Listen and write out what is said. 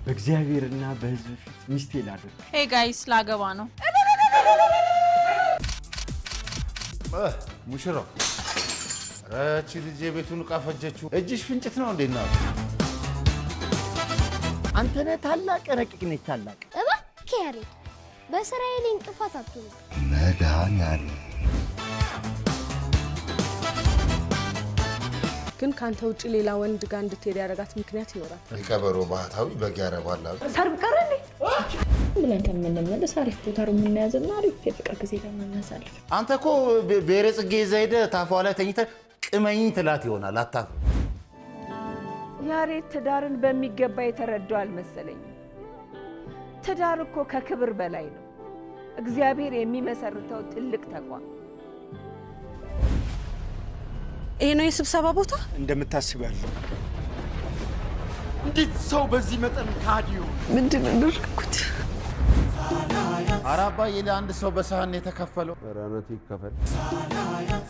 በእግዚአብሔርና በሕዝብ ፊት ሚስቴ ላድርግ። Hey guys፣ ላገባ ነው። ሙሽራው፣ ኧረ ይህቺ ልጅ የቤቱን ዕቃ ፈጀችው። እጅሽ ፍንጭት ነው እንዴ? እናቱ። አንተነህ ታላቅ፣ ረቂቅ ነች ታላቅ። እባክህ ያሬድ፣ በስራዬ ላይ እንቅፋት አትሁን። መድኃኒዓለም። ግን ከአንተ ውጭ ሌላ ወንድ ጋር እንድትሄድ ያደረጋት ምክንያት ይኖራል። የቀበሮ ባህታዊ በግ ያረባል አሉ። ሰርግ ቀረ እንዴ? ብለን ከምንመለስ አሪፍ ቦታ room እንያዝና አሪፍ የፍቅር ጊዜ ለምናሳልፍ። አንተ እኮ ብሔረ ጽጌ ይዘህ ሄደህ ታፏ ላይ ተኝተህ ቅመኝ ትላት ይሆናል። አታፍ ያሬድ ትዳርን በሚገባ የተረዳው አልመሰለኝም። ትዳር እኮ ከክብር በላይ ነው። እግዚአብሔር የሚመሰርተው ትልቅ ተቋም። ይሄ ነው የስብሰባ ቦታ። እንደምታስብ ያለው እንዴት ሰው በዚህ መጠን ካዲዮ? ምንድን ነው ያደረኩት? ኧረ አባዬ፣ ለአንድ ሰው በሳህን የተከፈለው ኧረ አናቴ ይከፈል።